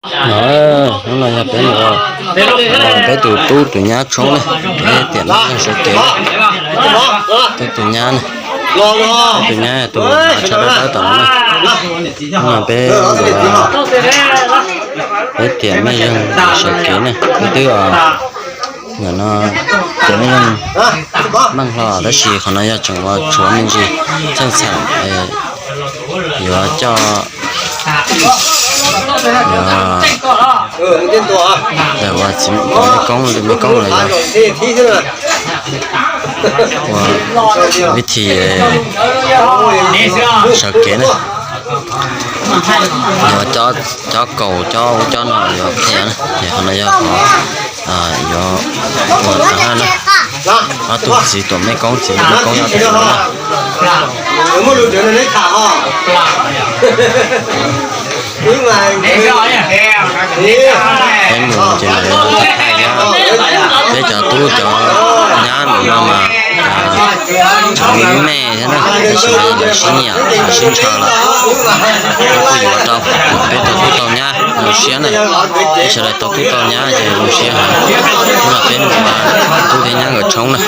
No, hnub no yog peb, peb tus tub tus nyab tshoob ne, peb tiam neej sawv kev. Peb tus nyab ne, tus nyab tus tshaj dawb dawb tom no ne. Hnub no peb, peb tiam neej sawv kev ne, peb twb, no, tiam neej meej hlo tab sis qhov no yog tseem ua tshuav me ntsis txheej txheem, yuav coj, yuav, ua txiv mej koob, tus mej koob los yog ua vib thim sawv kev ne. Yuav cov kaus cov ub cov no yuav qhia na, ces qhov no yog qhov yuav ua tag hab na. Ob tug txiv tuam mej koob, txiv mej koob nyob tag no na. Peb mus ces mas yuav thaij thaij nyab, peb cov tub cov nyab mus no mas tshav me me thiab na, tab sis mas lawv sib nyiam lawv sib ntshaw lawm, peb kuj yuav rau, peb tau tub tau nyab zoo siab na. Peb sawv daws tau tub tau nyab ces zoo siab heev. Hnub no peb mus ua tub thiab nyab nkawd tshoob na. Ces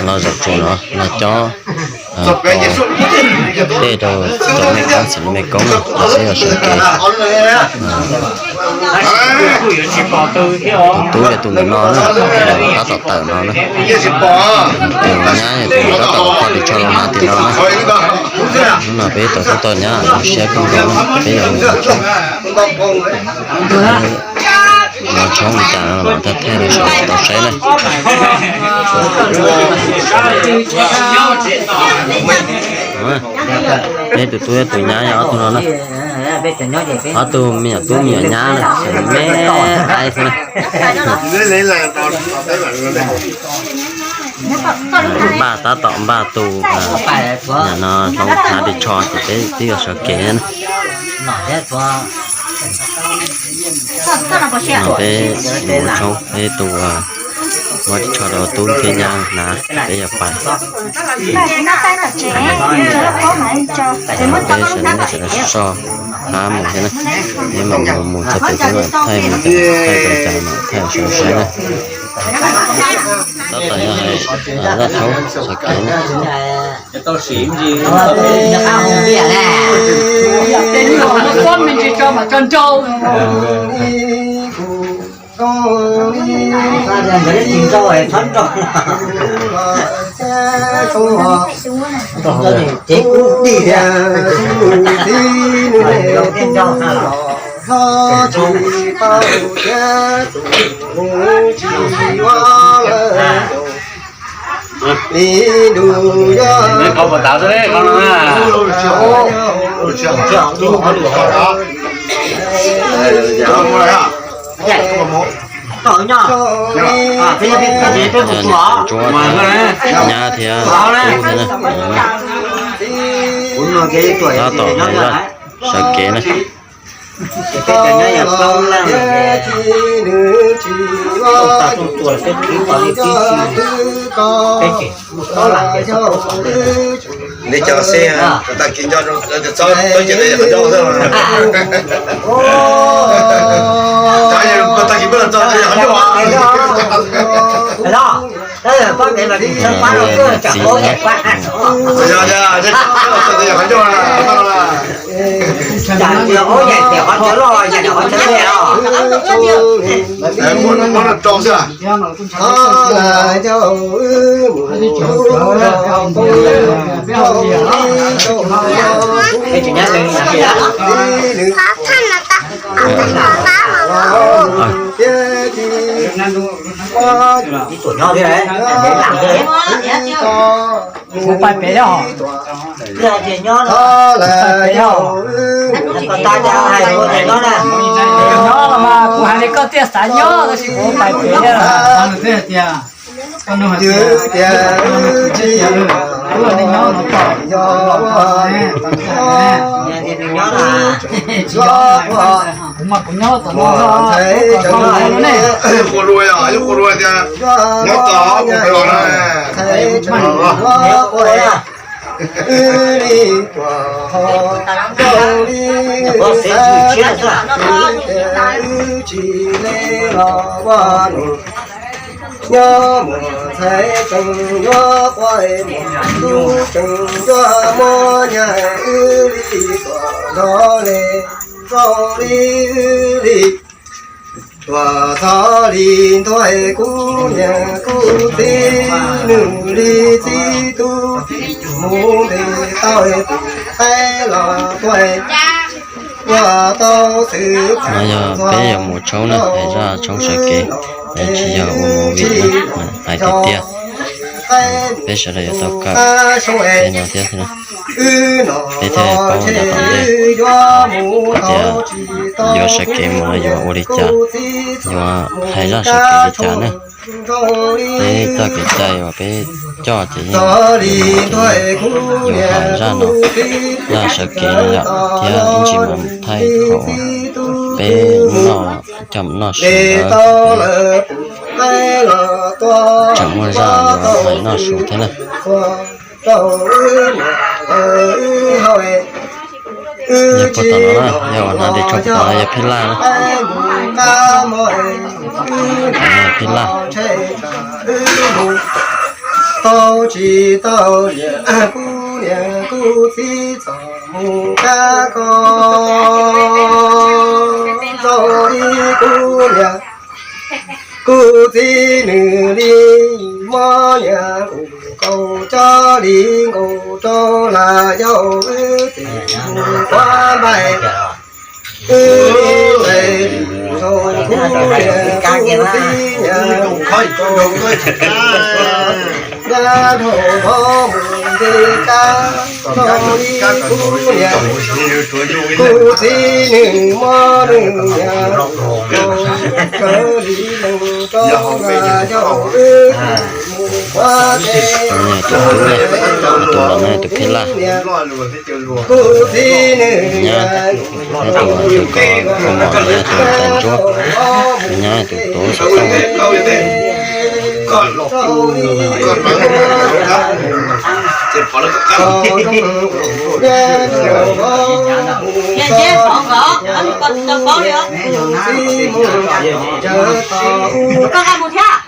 los zaum tsuas no los cob tej rau cov mej koob txiv mej koob na, los peb yuav sawv kev. Tus tub yog tus ntawm no na, tab tom tawm no na. Tus nyab yog tus tab tom ua poj ris tsho los hnav tim no na. Hnub no peb tau tub tau nyab zoo siab kawg nkaus na, peb yuav mus tshoob li cas no los thaij thaij rau sawv daws tau saib na. Peb tus tub tus nyab yog ob tug no na. Ob tug me nyuam tub me nyuam nyab na, me aib xwb na. Npaj tab tom npaj tus, no hloov hnav ris tsho ces peb twb yuav sawv kev na. No peb mus ua tshoob, peb tus muab ris tsho rau tub thiab nyab hnav, peb yuav pais. Peb sawv daws soj qab mus thiab na, peb mam mus txog pem teb mam thaij mus cas thaij rau cas mam thaij sawv saib na. Tab tom yog hais zaj tshoob sawv kev na. Ces kub dig thiab. Li ntu yog nyab thiab tub thiab na. Tab tom sawv kev na. Li cas los xij, tag kis nco txob tawb ces yog qhov ncauj xwb. Tag kis peb los txog yog qhov ncauj. Yog tias yog qhov ncauj na. Muab rau xwb. Kuv pais pem os. Pais pem os. Nyob los mas kuv hais li koj thiaj xav nyob tab sis kuv pais pem os. Ua luaj yog, ua luaj tias nyob tos kuv pem los na. Wb li tuam ho zoo li xav tias wb tsis le los ua nus. Nyob muaj ntxhais tseem yuav quaj, muaj tub tseem yuav muab nyab, wb li tuam nrog le zoo li wb li. Tuam txog li ntuag kuv niam kuv txiv, nws li txiv tub mus ntes tau tus qaib los tuag, ua tau xwb. No yog peb yuav mus tshoob na, hais zaj tshoob sawv kev, tsis yog ua movie na, hais tiag tiag. Peb sawv daws yuav tau kawm peb no thiab, peb thiaj paub nyob tom ntej tias yuav sawv kev mus no yuav ua li cas, yuav hais zaj sawv kev li cas ne. Peb txoj kev cai uas peb coj ces yeej yuav hais zaj no, zaj sawv kev no yom, thiab ib ntsis mas thaij qhov peb noj, coj mus noj su ntawd, tseem muaj zaj yuav hais noj su thiab na. Yog puag tom no na, yog uas hnav ris tsho puag tom no yog phij laj na. Phij laj. Tau tsis tau niam, kuv niam kuv txiv txom mus kab koj zoo li kuv niam. Kuv txiv nws li muab niam nkaus coj li nkaus rau lam yau wb tsis mus quav npaim. Wb li nqes rau kuv niam kuv txiv niam nkaus rau npab dhau vov mus nti kab zoo li kuv niam. Kuv txiv nws muab nws niam nkaus raws li neeg rau lam yau wb mus quav npaim. Tus los no tus phij laj. Kuv txiv nws niam nkaus tus ko, tus mom nws tus tais ntsuab, nws nyob tus tuav xov tooj. Koj nqa mus thiab.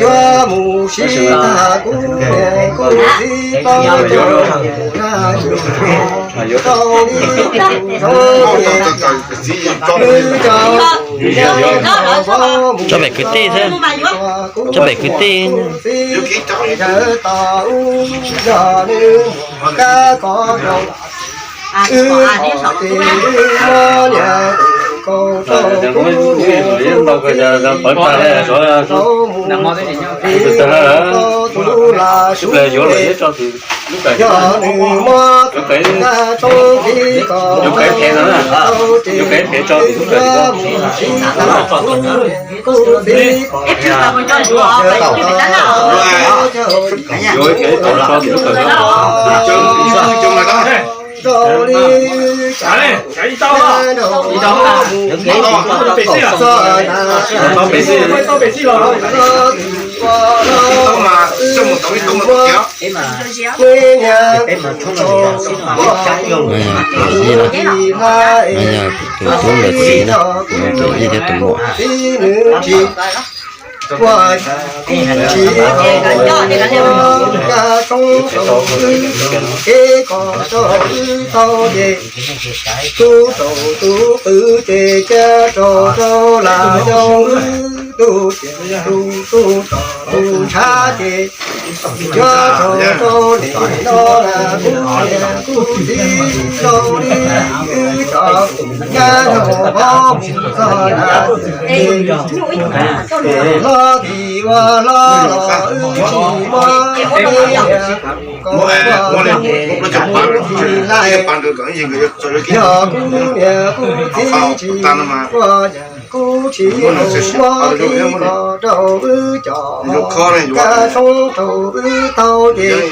Yuav mus sib tag kuv niam kuv txiv tau Tsob pem kwv tij xwb, tsob pem kwv tij. Yuav phev no na, yuav phev phev tso tim lub kawm. Yuav phev tso tim lub kawm. Tus tub nkawd txiv na, tus yij thiab tus muam. Tub rau tub qw ces cia rau rau lam yau wb tub, tub tub rog tub ntshav ces, nco rau rau nim no na, kuv niam kuv txiv rau li wb cov nyab zoo phob mus txog na, hlob tim ua hlob los wb tsis muab tias, kom ua tus tsis laij, yog kuv niam kuv txiv tsis ua yam kuv tsis muab li ko rau wb cov kab soob rau wb tau ces,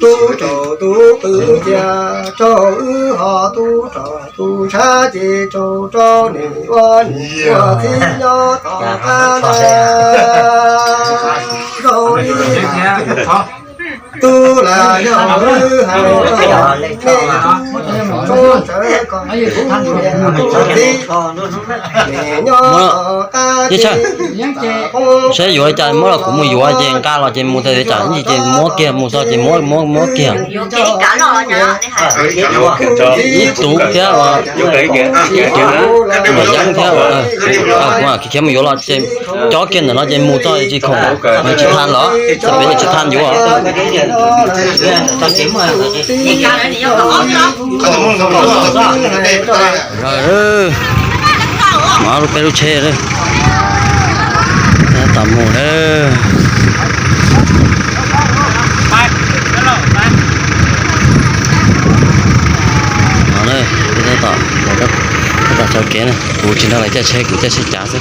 tub rog tub qw cia rau wb ho tub rog tub ntshav ces rau rau nim ua nim ua txiv nyob tom qab na, zoo li tub lam yog wb hais rau nej, tub sawv kom kuv niam kuv txiv nyob tom qab ces, saib yuav li cas muab los kuv mus yuav ces nqa los ces mus txog ces tsam ib ntsis ces muab kiag, mus txog ces muab muab muab kiag. Ib tug thiab, ib tug, yeeb thiab, kuv khiav mus yuav los ces cob kiag ntawm no ces mus txog tsis khoom, tsis tha los, txawm peb tsis tha yuav. Mas peb lub tsheb tab tom mus na. No na, peb tab tom, tab tom txoj kev na, kuv tsis nrog lawv caij tsheb, kuv caij tsheb cav xwb.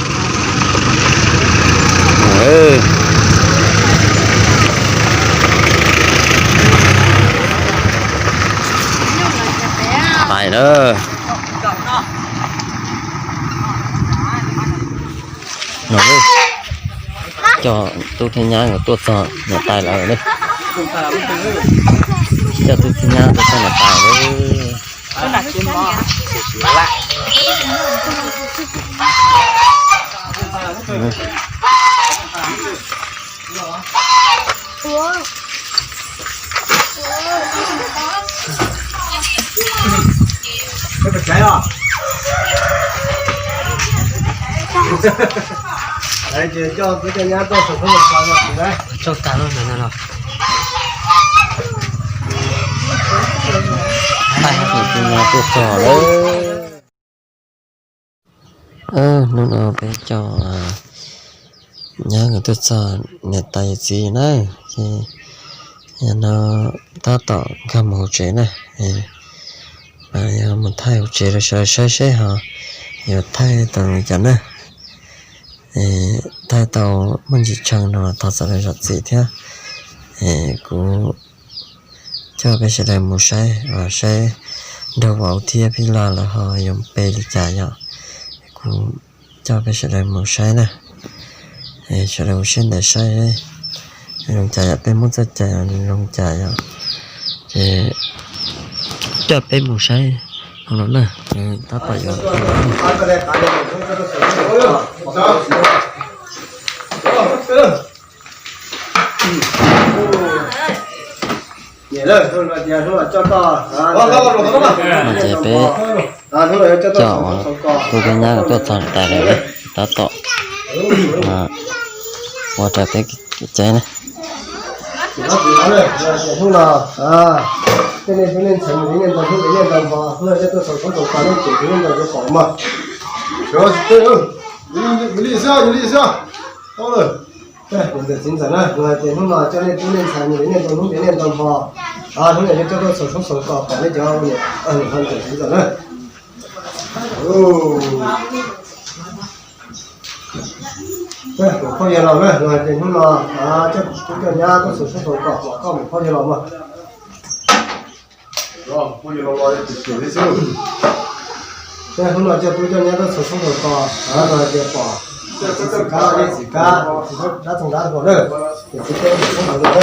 Pais na. No, coj tub thiab nyab nkawd tuaj txog niam tais lawm na. Coj tub thiab nyab tuaj txog niam tais lawm. Ces coj tub coj nyab tuaj saum txhua txhua no. Txog tag lawm no los. Tus nyab tuaj txog lawm. Hnub no peb coj nyab nkawd tuaj txog niam tais yawm txiv na, ces yog no tab tom nkag mus hauv tsev na. Yog mus thaij hauv tsev rau sawv daws saib seb ho yuav thaij tau zoo li cas na. Thaij tau muaj ntsis tsheej no thov txim rau zam txim thiab. Kuv coj peb sawv daws mus saib, saib nraug vauv thiab phij laj lawv ho yuav pe li cas yom. Kuv coj peb sawv daws mus saib na. Sawv daws ua siab ntev saib zoo cas yom, peb muab txoj cai zoo cas yom. Ces coj peb mus saib hauv no na, tab tom yuav. No ces peb coj tub peb nyab tuaj txog niam tais lawm, tab tom ua raws peb kev cai na. Hnub no tej nej tub nej ntxhais mus li nej ntau hnub li nej ntau hmo, hnub no coj tuaj xaus tshoob xaus kos nej cem tus nej ntau yuav pom mas. Ntxawm txiv ntxawm na, los hais tias hnub no coj nej tub nej ntxhais mus li nej ntau hnub li nej ntau hmo, hnub no coj tuaj xaus tshoob xaus kos pom nej cov ua niam ntxawm txiv ntxawm na. Mus phauj yawg laus na, los hais tias hnub no coj tub coj nyab tuaj xaus tshoob xaus kos pom koj mus phauj yawg laus mas. Hnub no coj tub coj nyab tuaj xaus tshoob xaus kos, los hais tias pom txiv kab los yeej txiv kab, txiv dab txoov dab npog na, ces txiv kab txoov txoob npog na.